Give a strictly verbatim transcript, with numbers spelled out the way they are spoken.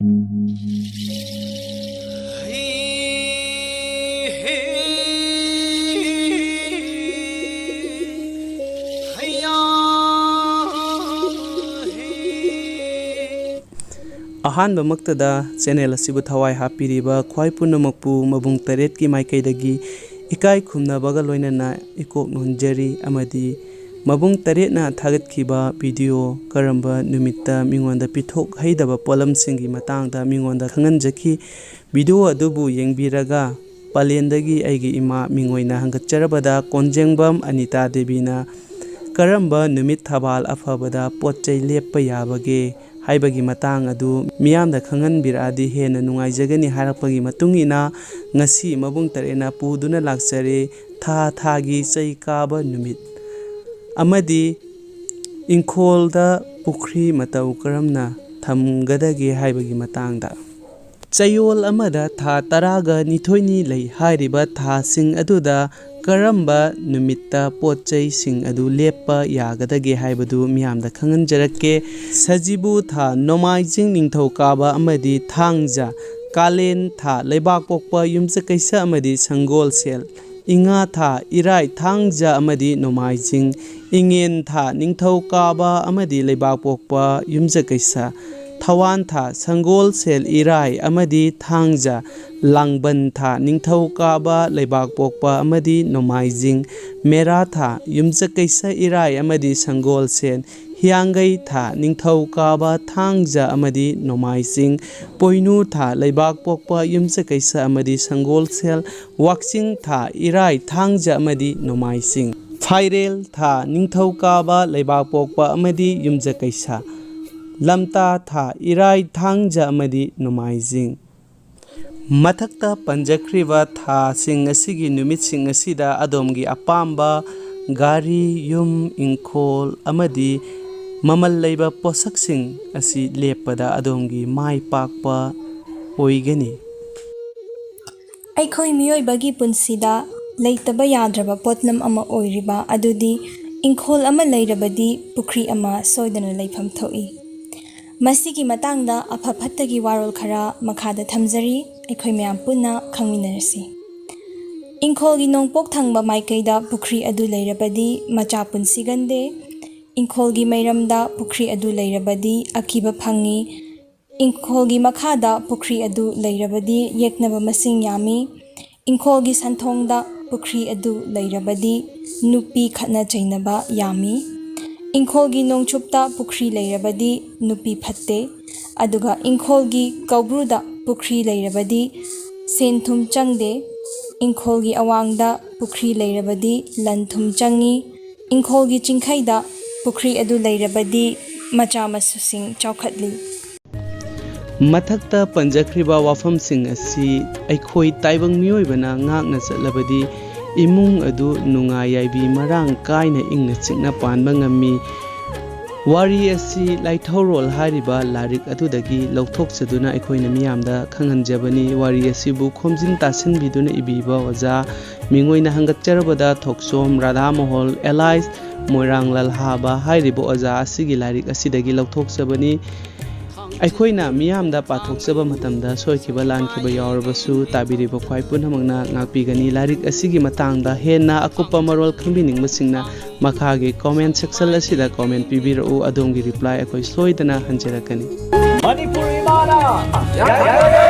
ꯑꯍꯥꯟꯕꯃꯛꯇꯗ channel ꯑꯁꯤꯕꯨ ꯊꯋꯥꯏ ꯍꯥꯞꯄꯤꯔꯤꯕ ꯈ꯭ꯋꯥꯏ ꯄꯨꯝꯅꯃꯛꯄꯨ ꯃꯕꯨꯡ ꯇꯔꯦꯠꯀꯤ ꯃꯥꯏꯀꯩꯗꯒꯤ ꯏꯀꯥꯏ ꯈꯨꯝꯅꯕꯒ ꯂꯣꯏꯅꯅ ꯏꯀꯣꯛ ꯅꯣꯟꯖꯔꯤ, ꯑꯃꯗꯤ ꯃꯕꯨꯡ ꯇꯔꯦꯠꯅ ꯊꯥꯒꯠꯈꯤꯕ ꯚꯤꯗꯤꯑꯣ ꯀꯔꯝꯕ ꯅꯨꯃꯤꯠꯇ ꯃꯤꯉꯣꯟꯗ ꯄꯤꯊꯣꯛꯍꯩꯗꯕ ꯄꯣꯠꯂꯝꯁꯤꯡꯒꯤ ꯃꯇꯥꯡꯗ ꯃꯤꯉꯣꯟꯗ ꯈꯪꯍꯟꯖꯈꯤ꯫ ꯚꯤꯗꯤꯑꯣ ꯑꯗꯨꯕꯨ ꯌꯦꯡꯕꯤꯔꯒ ꯄꯂꯦꯟꯗꯒꯤ ꯑꯩꯒꯤ ꯏꯃꯥ ꯃꯤꯡ ꯑꯣꯏꯅ ꯍꯪꯒꯠꯆꯔꯕꯗ ꯀꯣꯟꯖꯦꯡꯕꯝ ꯑꯅꯤꯇꯥ ꯗꯦꯕꯤꯅ ꯀꯔꯝꯕ ꯅꯨꯃꯤꯠ ꯊꯕꯥꯜ ꯑꯐꯕꯗ ꯄꯣꯠ ꯆꯩ ꯂꯦꯞꯄ ꯌꯥꯕꯒꯦ ꯍꯥꯏꯕꯒꯤ ꯃꯇꯥꯡ ꯑꯗꯨ ꯃꯤꯌꯥꯝꯗ ꯈꯪꯍꯟꯕꯤꯔꯛꯑꯗꯤ ꯍꯦꯟꯅ ꯅꯨꯡꯉꯥꯏꯖꯒꯅꯤ ꯍꯥꯏꯔꯛꯄꯒꯤ ꯃꯇꯨꯡ ꯏꯟꯅ ꯉꯁꯤ ꯃꯕꯨꯡ ꯇꯔꯦꯠꯅ ꯄꯨꯗꯨꯅ ꯂꯥꯛꯆꯔꯦ ꯊꯥ ꯊꯥꯒꯤ ꯆꯩ ꯀꯥꯕ ꯅꯨꯃꯤꯠ ꯑꯃꯗꯤ ꯏꯪꯈꯣꯜꯗ ꯄꯨꯈ꯭ꯔꯤ ꯃꯇꯧ ꯀꯔꯝꯅ ꯊꯝꯒꯗꯒꯦ ꯍꯥꯏꯕꯒꯤ ꯃꯇꯥꯡꯗ꯫ ꯆꯌꯣꯜ ꯑꯃꯗ ꯊꯥ ꯇꯔꯥꯒ ꯅꯤꯊꯣꯏꯅꯤ ꯂꯩ꯫ ꯍꯥꯏꯔꯤꯕ ꯊꯥꯁꯤꯡ ꯑꯗꯨꯗ ꯀꯔꯝꯕ ꯅꯨꯃꯤꯠꯇ ꯄꯣꯠ ꯆꯩꯁꯤꯡ ꯑꯗꯨ ꯂꯦꯞꯄ ꯌꯥꯒꯗꯒꯦ ꯍꯥꯏꯕꯗꯨ ꯃꯤꯌꯥꯝꯗ ꯈꯪꯍꯟꯖꯔꯛꯀꯦ꯫ ꯁꯖꯤꯕꯨ ꯊꯥ, ꯅꯣꯡꯃꯥꯏꯖꯤꯡ, ꯅꯤꯡꯊꯧꯀꯥꯕ ꯑꯃꯗꯤ ꯊꯥꯡꯖ꯫ ꯀꯥꯂꯦꯟ ꯊꯥ, ꯂꯩꯕꯥꯛꯄꯣꯛꯄ, ꯌꯨꯝꯁꯀꯩꯁ ꯑꯃꯗꯤ ꯁꯪꯒꯣꯜꯁꯦꯜ꯫ ꯏꯉꯥ ꯊꯥ, ꯏꯔꯥꯏ, ꯊꯥꯡꯖ ꯑꯃꯗꯤ ꯅꯣꯡꯃꯥꯏꯖꯤꯡ꯫ ꯏꯉꯦꯟ ꯊꯥ, ꯅꯤꯡꯊꯧꯀꯥꯕ ꯑꯃꯗꯤ ꯂꯩꯕꯥꯛꯄꯣꯛꯄ, ꯌꯨꯝꯁꯀꯩꯁ꯫ ꯊꯋꯥꯟ ꯊꯥ, ꯁꯪꯒꯣꯜꯁꯦꯜ, ꯏꯔꯥꯏ ꯑꯃꯗꯤ ꯊꯥꯡꯖ꯫ ꯂꯥꯡꯕꯟ ꯊꯥ, ꯅꯤꯡꯊꯧꯀꯥꯕ, ꯂꯩꯕꯥꯛꯄꯣꯛꯄ ꯑꯃꯗꯤ ꯅꯣꯡꯃꯥꯏꯖꯤꯡ꯫ ꯃꯦꯔꯥ ꯊꯥ, ꯌꯨꯝꯁꯀꯩꯁ, ꯏꯔꯥꯏ ꯑꯃꯗꯤ ꯁꯪꯒꯣꯜꯁꯦꯜ꯫ ꯍꯤꯌꯥꯡꯒꯩ ꯊꯥ, ꯅꯤꯡꯊꯧꯀꯥꯕ, ꯊꯥꯡꯖ ꯑꯃꯗꯤ ꯅꯣꯡꯃꯥꯏꯖꯤꯡ꯫ ꯄꯣꯏꯅꯨ ꯊꯥ, ꯂꯩꯕꯥꯛꯄꯣꯛꯄ, ꯌꯨꯝꯁꯀꯩꯁ ꯑꯃꯗꯤ ꯁꯪꯒꯣꯜꯁꯦꯜ꯫ ꯋꯥꯛꯆꯤꯡ ꯊꯥ, ꯏꯔꯥꯏ, ꯊꯥꯡꯖ ꯑꯃꯗꯤ ꯅꯣꯡꯃꯥꯏꯖꯤꯡ꯫ ꯐꯥꯏꯔꯦꯜ ꯊꯥ, ꯅꯤꯡꯊꯧꯀꯥꯕ, ꯂꯩꯕꯥꯛꯄꯣꯛꯄ ꯑꯃꯗꯤ ꯌꯨꯝꯁꯀꯩꯁ꯫ ꯂꯝꯇꯥ ꯊꯥ, ꯏꯔꯥꯏ, ꯊꯥꯡꯖ ꯑꯃꯗꯤ ꯅꯣꯡꯃꯥꯏꯖꯤꯡ꯫ ꯃꯊꯛꯇ ꯄꯟꯖꯈ꯭ꯔꯤꯕ ꯊꯥꯁꯤꯡ ꯑꯁꯤꯒꯤ ꯅꯨꯃꯤꯠꯁꯤꯡ ꯑꯁꯤꯗ ꯑꯗꯣꯝꯒꯤ ꯑꯄꯥꯝꯕ ꯒꯥꯔꯤ, ꯌꯨꯝ, ꯏꯪꯈꯣꯜ ꯑꯃꯗꯤ ꯃꯃꯜ ꯂꯩꯕ ꯄꯣꯠꯁꯛꯁꯤꯡ ꯑꯁꯤ ꯂꯦꯞꯄꯗ ꯑꯗꯣꯝꯒꯤ ꯃꯥꯏ ꯄꯥꯛꯄ ꯑꯣꯏꯒꯅꯤ꯫ ꯑꯩꯈꯣꯏ ꯃꯤꯑꯣꯏꯕꯒꯤ ꯄꯨꯟꯁꯤꯗ ꯂꯩꯇꯕ ꯌꯥꯗ꯭ꯔꯕ ꯄꯣꯠꯂꯝ ꯑꯃ ꯑꯣꯏꯔꯤꯕ ꯑꯗꯨꯗꯤ ꯏꯪꯈꯣꯜ ꯑꯃ ꯂꯩꯔꯕꯗꯤ ꯄꯨꯈ꯭ꯔꯤ ꯑꯃ ꯁꯣꯏꯗꯅ ꯂꯩꯐꯝ ꯊꯣꯛꯏ꯫ ꯃꯁꯤꯒꯤ ꯃꯇꯥꯡꯗ ꯑꯐ ꯐꯠꯇꯒꯤ ꯋꯥꯔꯣꯜ ꯈꯔ ꯃꯈꯥꯗ ꯊꯝꯖꯔꯤ, ꯑꯩꯈꯣꯏ ꯃꯌꯥꯝ ꯄꯨꯟꯅ ꯈꯪꯃꯤꯟꯅꯔꯁꯤ꯫ ꯏꯪꯈꯣꯜꯒꯤ ꯅꯣꯡꯄꯣꯛ ꯊꯪꯕ ꯃꯥꯏꯀꯩꯗ ꯄꯨꯈ꯭ꯔꯤ ꯑꯗꯨ ꯂꯩꯔꯕꯗꯤ ꯃꯆꯥ ꯄꯨꯟꯁꯤꯒꯟꯗꯦ꯫ ꯏꯪꯈꯣꯜꯒꯤ ꯃꯩꯔꯝꯗ ꯄꯨꯈ꯭ꯔꯤ ꯑꯗꯨ ꯂꯩꯔꯕꯗꯤ ꯑꯀꯤꯕ ꯐꯪꯏ꯫ ꯏꯪꯈꯣꯜꯒꯤ ꯃꯈꯥꯗ ꯄꯨꯈ꯭ꯔꯤ ꯑꯗꯨ ꯂꯩꯔꯕꯗꯤ ꯌꯦꯛꯅꯕ ꯃꯁꯤꯡ ꯌꯥꯝꯃꯤ꯫ ꯏꯪꯈꯣꯜꯒꯤ ꯁꯟꯊꯣꯡꯗ ꯄꯨꯈ꯭ꯔꯤ ꯑꯗꯨ ꯂꯩꯔꯕꯗꯤ ꯅꯨꯄꯤ ꯈꯠꯅ ꯆꯩꯅꯕ ꯌꯥꯝꯃꯤ꯫ ꯏꯪꯈꯣꯜꯒꯤ ꯅꯣꯡꯆꯨꯞꯇ ꯄꯨꯈ꯭ꯔꯤ ꯂꯩꯔꯕꯗꯤ ꯅꯨꯄꯤ ꯐꯠꯇꯦ꯫ ꯑꯗꯨꯒ ꯏꯪꯈꯣꯜꯒꯤ ꯀꯧꯕ꯭ꯔꯨꯗ ꯄꯨꯈ꯭ꯔꯤ ꯂꯩꯔꯕꯗꯤ ꯁꯦꯟ ꯊꯨꯝ ꯆꯪꯗꯦ꯫ ꯏꯪꯈꯣꯜꯒꯤ ꯑꯋꯥꯡꯗ ꯄꯨꯈ꯭ꯔꯤ ꯂꯩꯔꯕꯗꯤ ꯂꯟ ꯊꯨꯝ ꯆꯪꯏ꯫ ꯏꯪꯈꯣꯜꯒꯤ ꯆꯤꯡꯈꯩꯗ ꯄꯨꯈ꯭ꯔꯤ ꯑꯗꯨ ꯂꯩꯔꯕꯗꯤ ꯃꯆꯥ ꯃꯁꯨꯁꯤꯡ ꯆꯥꯎꯈꯠꯂꯤ꯫ ꯃꯊꯛꯇ ꯄꯟꯖꯈ꯭ꯔꯤꯕ ꯋꯥꯐꯝꯁꯤꯡ ꯑꯁꯤ ꯑꯩꯈꯣꯏ ꯇꯥꯏꯕꯪ ꯃꯤꯑꯣꯏꯕꯅ ꯉꯥꯛꯅ ꯆꯠꯂꯕꯗꯤ ꯏꯃꯨꯡ ꯑꯗꯨ ꯅꯨꯡꯉꯥꯏ ꯌꯥꯏꯕꯤ ꯃꯔꯥꯡ ꯀꯥꯏꯅ ꯏꯪꯅ ꯆꯤꯛꯅ ꯄꯥꯟꯕ ꯉꯝꯃꯤ꯫ ꯋꯥꯔꯤ ꯑꯁꯤ ꯂꯥꯏꯊꯧꯔꯣꯜ ꯍꯥꯏꯔꯤꯕ ꯂꯥꯏꯔꯤꯛ ꯑꯗꯨꯗꯒꯤ ꯂꯧꯊꯣꯛꯆꯗꯨꯅ ꯑꯩꯈꯣꯏꯅ ꯃꯤꯌꯥꯝꯗ ꯈꯪꯍꯟꯖꯕꯅꯤ꯫ ꯋꯥꯔꯤ ꯑꯁꯤꯕꯨ ꯈꯣꯝꯖꯤꯟ ꯇꯥꯁꯤꯟꯕꯤꯗꯨꯅ ꯏꯕꯤꯕ ꯑꯣꯖꯥ ꯃꯤꯡ ꯑꯣꯏꯅ ꯍꯪꯒꯠꯆꯔꯕꯗ ꯊꯣꯛꯆꯣꯝ ꯔꯥꯙꯥꯃꯣꯍꯣꯜ ꯑꯦꯂꯥꯏꯁ ꯃꯣꯏꯔꯥꯡ ꯂꯜꯍꯥꯕ ꯍꯥꯏꯔꯤꯕ ꯑꯣꯖꯥ ꯑꯁꯤꯒꯤ ꯂꯥꯏꯔꯤꯛ ꯑꯁꯤꯗꯒꯤ ꯂꯧꯊꯣꯛꯆꯕꯅꯤ꯫ ꯑꯩꯈꯣꯏꯅ ꯃꯤꯌꯥꯝꯗ ꯄꯥꯊꯣꯛꯆꯕ ꯃꯇꯝꯗ ꯁꯣꯏꯈꯤꯕ ꯂꯥꯟꯈꯤꯕ ꯌꯥꯎꯔꯕꯁꯨ ꯇꯥꯕꯤꯔꯤꯕ ꯈ꯭ꯋꯥꯏ ꯄꯨꯝꯅꯃꯛꯅ ꯉꯥꯛꯄꯤꯒꯅꯤ꯫ ꯂꯥꯏꯔꯤꯛ ꯑꯁꯤꯒꯤ ꯃꯇꯥꯡꯗ ꯍꯦꯟꯅ ꯑꯀꯨꯞꯄ ꯃꯔꯣꯜ ꯈꯪꯕꯤꯅꯤꯡꯕꯁꯤꯡꯅ ꯃꯈꯥꯒꯤ comment section ꯑꯁꯤꯗ comment ꯄꯤꯕꯤꯔꯛꯎ꯫ ꯑꯗꯣꯝꯒꯤ reply ꯑꯩꯈꯣꯏ ꯁꯣꯏꯗꯅ ꯍꯟꯖꯔꯛꯀꯅꯤ꯫ ꯃꯅꯤꯄꯨꯔ ꯏꯃꯥꯅ ꯌꯥꯏꯐꯔꯦ,